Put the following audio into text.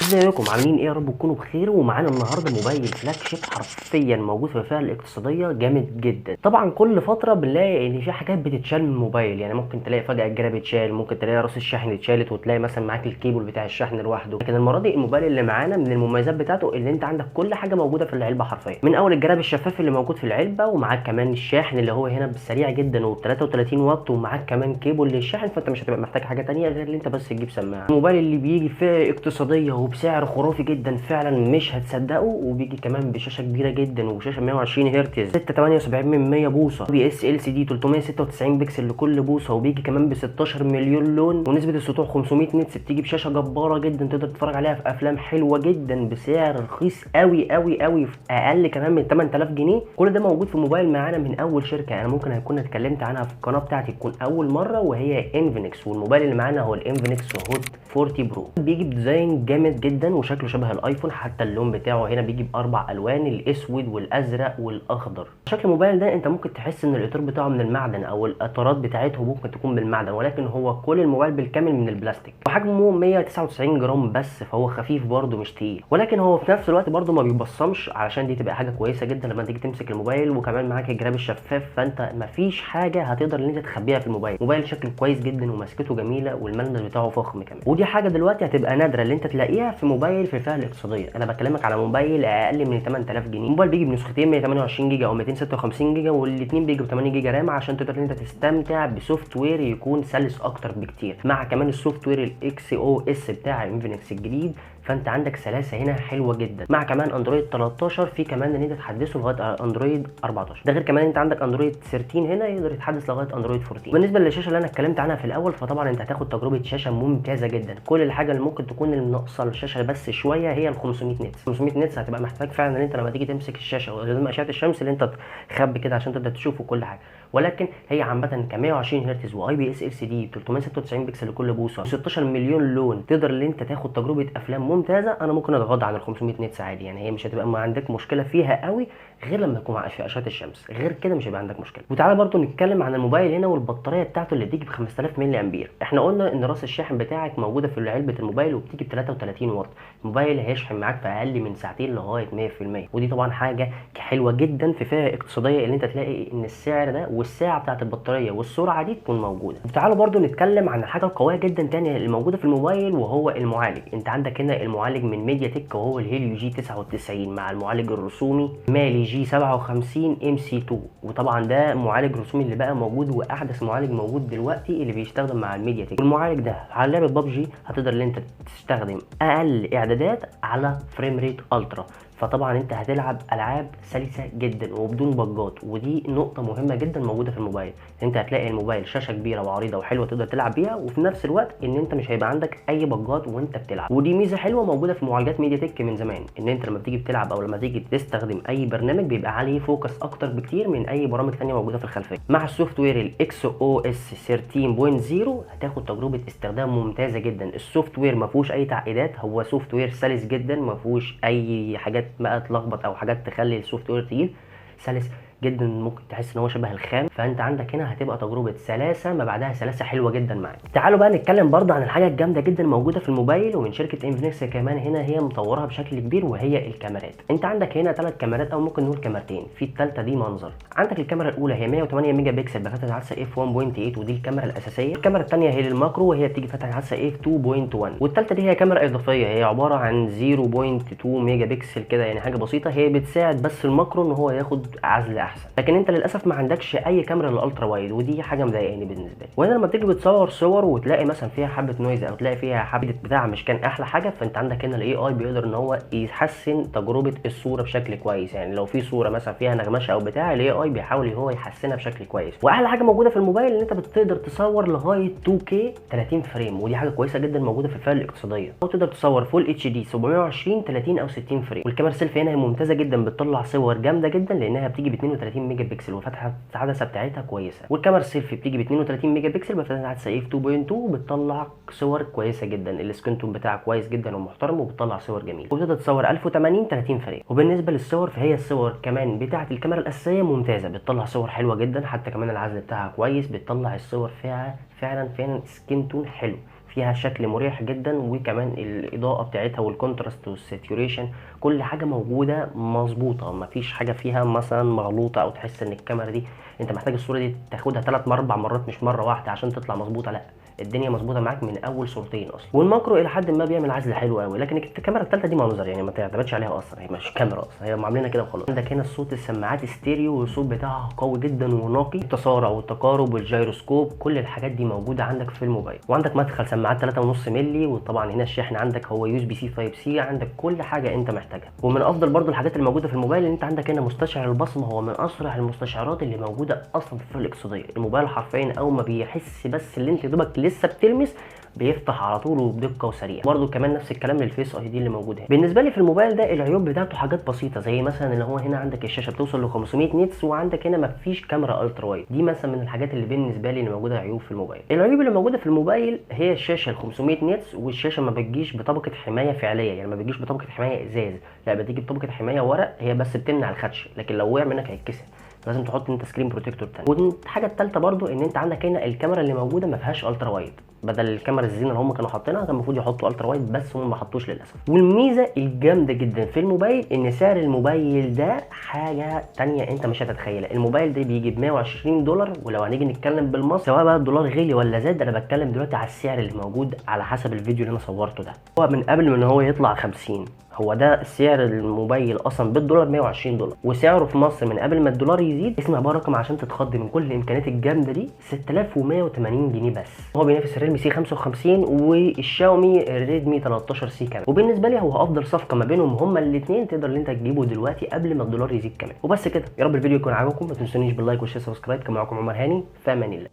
ازيكم عاملين ايه؟ يا رب تكونوا بخير. ومعانا النهارده موبايل flagship حرفيا موجود في الفئة الاقتصادية جامد جدا. طبعا كل فترة بنلاقي ان في حاجات بتتشال من الموبايل، يعني ممكن تلاقي فجاة الجراب اتشال، ممكن تلاقي راس الشحن اتشالت، وتلاقي مثلا معاك الكيبل بتاع الشحن لوحده. لكن المرة دي الموبايل اللي معانا من المميزات بتاعته اللي انت عندك كل حاجة موجودة في العلبة حرفيا، من اول الجراب الشفاف اللي موجود في العلبة، ومعاك كمان الشاحن اللي هو هنا سريع جدا وب 33 واط، ومعاك كمان كيبل للشحن، فانت مش هتبقى محتاج حاجة ثانية غير ان انت بس تجيب سماعه. الموبايل اللي بيجي فئة اقتصادية وبسعر خرافي جدا فعلا مش هتصدقه، وبيجي كمان بشاشة كبيرة جدا وشاشه 120 هرتز 6.78 بوصه بي اس ال سي دي 396 بكسل لكل بوصه، وبيجي كمان ب 16 مليون لون ونسبه السطوع 500 nits. بتيجي بشاشة جبارة جدا تقدر تتفرج عليها في افلام حلوة جدا بسعر رخيص قوي قوي قوي، في اقل كمان من 8000 جنيه. كل ده موجود في موبايل معانا من اول شركة انا ممكن هكون اتكلمت عنها في القناة بتاعتي تكون اول مرة، وهي انفينكس. والموبايل اللي معانا هو الانفينكس هوت 40 برو. بيجي ب design جامد جدا وشكله شبه الايفون، حتى اللون بتاعه هنا بيجي باربع الوان، الاسود والازرق والاخضر. شكل الموبايل ده انت ممكن تحس ان الاطار بتاعه من المعدن او الاطارات بتاعته ممكن تكون من المعدن، ولكن هو كل الموبايل بالكامل من البلاستيك، وحجمه 199 جرام بس، فهو خفيف برده مش تقيل، ولكن هو في نفس الوقت برده ما بيبصمش، علشان دي تبقى حاجة كويسة جدا لما تيجي تمسك الموبايل. وكمان معاك الجراب الشفاف، فانت مفيش حاجة هتقدر ان انت تخبيها في الموبايل. موبايل شكله كويس جدا ومسكته جميلة والملمس بتاعه فخم كمان، ودي حاجة دلوقتي هتبقى نادرة اللي انت تلاقيها في موبايل في الفئة الاقتصادية. انا بكلمك على موبايل اقل من 8000 جنيه. الموبايل بيجي بنسختين 128 جيجا او 256 جيجا، والاثنين بيجوا ب 8 جيجا RAM، عشان تقدر ان انت تستمتع ب software يكون سلس اكتر بكتير، مع كمان ال software ال XOS بتاع انفينكس الجديد، فانت عندك سلاسة هنا حلوة جدا. مع كمان اندرويد 13، في كمان ان انت تحدثه لغاية اندرويد 14، ده غير كمان انت عندك اندرويد 13 هنا يقدر يتحدث لغاية اندرويد 14. بالنسبة للشاشه اللي انا اتكلمت عنها في الاول، فطبعا انت هتاخد تجربه شاشة ممتازة جدا. كل الحاجة اللي ممكن تكون الناقصة الشاشة بس شوية هي ال 500 nits. 500 nits هتبقى محتاج فعلا ان انت لما تيجي تمسك الشاشة قدام اشعه الشمس اللي انت تخبي كده عشان تقدر تشوفه كل حاجة، ولكن هي عامة ك 120 هرتز واي بي اس ال سي دي 396 بكسل لكل بوصه 16 مليون لون، تقدر ان انت تاخد تجربه افلام ممتازة. انا ممكن اتغاضى عن ال 500 nits عادي، يعني هي مش هتبقى ما عندك مشكلة فيها قوي غير لما يكون مع اشعه الشمس، غير كده مش هيبقى عندك مشكلة. وتعالى برضو نتكلم عن الموبايل هنا والبطاريه بتاعته اللي بتيجي ب 5000 ملي امبير. احنا قلنا ان راس الشاحن بتاعك موجودة في علبة الموبايل وبتيجي ب 33 واط. الموبايل هيشحن معاك في اقل من ساعتين لغاية 100%، ودي طبعا حاجة حلوة جدا في فئة اقتصادية اللي انت تلاقي ان السعر ده والساعة بتاعت البطارية والسرعة دي تكون موجودة. وتعالوا برضو نتكلم عن الحاجة القوية جدا تانية اللي موجودة في الموبايل وهو المعالج. انت عندك هنا المعالج من ميديا تك وهو الهيليو جي 99 مع المعالج الرسومي مالي جي 57 ام سي 2، وطبعا ده معالج رسومي اللي بقى موجود واحدث معالج موجود دلوقتي اللي بيستخدم مع الميديا تك. والمعالج ده على لعبه ببجي هتقدر ان انت تستخدم اقل اعدادات على frame rate ultra، فطبعا انت هتلعب العاب سلسه جدا وبدون بجات، ودي نقطة مهمة جدا موجودة في الموبايل. انت هتلاقي الموبايل شاشة كبيرة وعريضه وحلوه تقدر تلعب بيها، وفي نفس الوقت ان انت مش هيبقى عندك اي بجات وانت بتلعب. ودي ميزة حلوة موجودة في معالجات ميديا تك من زمان، ان انت لما بتيجي بتلعب او لما تيجي تستخدم اي برنامج بيبقى عليه focus اكتر بكتير من اي برامج ثانية موجودة في الخلفية. مع ال software ال XOS 13.0 هتاخد تجربه استخدام ممتازة جدا. ال software ما فيهوش اي تعقيدات، هو software سلس جدا، ما فيهوش اي حاجات بقى تلخبط او حاجات تخلي ال software تقيل، سلس جدا، ممكن تحس ان هو شبه الخام. فانت عندك هنا هتبقى تجربه سلاسة ما بعدها سلاسة حلوة جدا معاك. تعالوا بقى نتكلم برضه عن الحاجة الجامدة جدا موجودة في الموبايل ومن شركة انفينكس كمان هنا هي مطورها بشكل كبير، وهي الكاميرات. انت عندك هنا 3 كاميرات او ممكن نقول كاميرتين، في الثالثة دي منظر. عندك الكاميرا الاولى هي 108 ميجا بكسل بفتحه عدسة f 1.8، ودي الكاميرا الاساسية. الكاميرا الثانية هي لل macro وهي بتيجي فتحه عدسة f 2.1، والثالثة دي هي كاميرا اضافية، هي عبارة عن 0.2 ميجا بكسل كده، يعني حاجة بسيطة، هي بتساعد بس ال macro ان هو ياخد عزل احسن. لكن انت للاسف ما عندكش اي كاميرا لل ultra wide، ودي حاجة مضايقاني بالنسبة لي. وهنا لما بتيجي بتصور صور وتلاقي مثلا فيها حبه noise او تلاقي فيها حبه بتاع مش كان احلى حاجة، فانت عندك هنا ال AI بيقدر ان هو يحسن تجربه الصورة بشكل كويس. يعني لو في صوره مثلا فيها نغمشه او بتاع، ال AI بيحاول هو يحسنها بشكل كويس. واحلى حاجة موجودة في الموبايل ان انت بتقدر تصور لغاية 2K 30 frame، ودي حاجة كويسة جدا موجودة في الفئة الاقتصادية. او تقدر تصور full HD 720 30 او 60 frame. والكاميرا سيلفي هنا ممتازة جدا، بتطلع صور جامدة جدا لانها بتيجي ب 32 ميجا بكسل وفتحه العدسة بتاعتها كويسة. والكاميرا السيلفي بتيجي ب 32 ميجا بكسل بفتحه عدسة f 2.2 وبتطلع صور كويسة جدا، ال skin tone بتاعها كويس جدا ومحترم وبتطلع صور جميلة، وبتقدر تصور 1080 30 frame. وبالنسبة للصور فهي الصور كمان بتاعه الكاميرا الاساسية ممتازة، بتطلع صور حلوة جدا، حتى كمان العزل بتاعها كويس، بتطلع الصور فيها فعلا فعلا skin tone حلو، فيها شكل مريح جدا، وكمان الاضاءة بتاعتها وال contrast وال saturation كل حاجة موجودة مظبوطة، مفيش حاجة فيها مثلا مغلوطة او تحس ان الكاميرا دي انت محتاج الصورة دي تاخدها 3 4 مرات مش مرة واحدة عشان تطلع مظبوطة. لا، الدنيا مظبوطة معاك من اول صورتين اصلا. وال macro الى حد ما بيعمل عزل حلو قوي، لكن الكاميرا الثالثة دي منظر يعني ما تعتمدش عليها اصلا، هي مش كاميرا اصلا، هي عاملينها كده وخلاص. عندك هنا الصوت، السماعات ستيريو والصوت بتاعها قوي جدا ونقي، التسارع والتقارب والجيروسكوب كل الحاجات دي موجودة عندك في الموبايل. وعندك مدخل سماعات 3.5 مللي، وطبعا هنا الشحن عندك هو USB C Type C، عندك كل حاجة انت محتاجها. ومن افضل برضو الحاجات اللي موجودة في الموبايل ان انت عندك هنا مستشعر البصمة، هو من اسرع المستشعرات اللي موجودة اصلا في الفئة الاقتصادية. الموبايل حرفيا اول ما بيحس بس اللي انت يا دوبك لسه بتلمس بيفتح على طول وبدقه وسريع. برده كمان نفس الكلام لل Face ID اللي موجود هنا. بالنسبة لي في الموبايل ده العيوب بتاعته حاجات بسيطة، زي مثلا اللي هو هنا عندك الشاشة بتوصل ل 500 nits، وعندك هنا مفيش كاميرا ultra wide. دي مثلا من الحاجات اللي بالنسبة لي اللي موجودة عيوب في الموبايل. العيوب اللي موجودة في الموبايل هي الشاشة ال 500 nits، والشاشه ما بتجيش بطبقه حماية فعليه، يعني ما بتجيش بطبقه حماية ازاز، لا بتيجي بطبقه حماية ورق، هي بس بتمنع الخدش، لكن لو وقع منك هيتكسر، لازم تحط انت screen protector تاني. والحاجة الثالثة برضو ان انت عندك هنا الكاميرا اللي موجودة ما فيهاش ultra wide، بدل الكاميرا الزينة اللي هم كانوا حاطينها كان المفروض يحطوا ultra wide، بس هم ما حطوش للاسف. والميزة الجامدة جدا في الموبايل ان سعر الموبايل ده حاجة تانية انت مش هتتخيلها. الموبايل ده بيجي ب $120، ولو هنيجي نتكلم بالمصري سواء بقى الدولار غلي ولا زاد، انا بتكلم دلوقتي على السعر اللي موجود على حسب الفيديو اللي انا صورته ده، هو من قبل ما ان هو يطلع 50، هو ده سعر الموبايل اصلا بالدولار $120، وسعره في مصر من قبل ما الدولار يزيد، اسمع بقى رقم عشان تتخض من كل الامكانيات الجامدة دي، 6180 جنيه بس. هو بينافس ال Realme C 55 والشاومي Redmi 13 C كمان، وبالنسبة لي هو افضل صفقة ما بينهم هما الاثنين، تقدر ان انت تجيبه دلوقتي قبل ما الدولار يزيد كمان. وبس كده، يا رب الفيديو يكون عجبكم، ما تنسونيش بال like وال share subscribe. كان معاكم عمر هاني، في امان الله.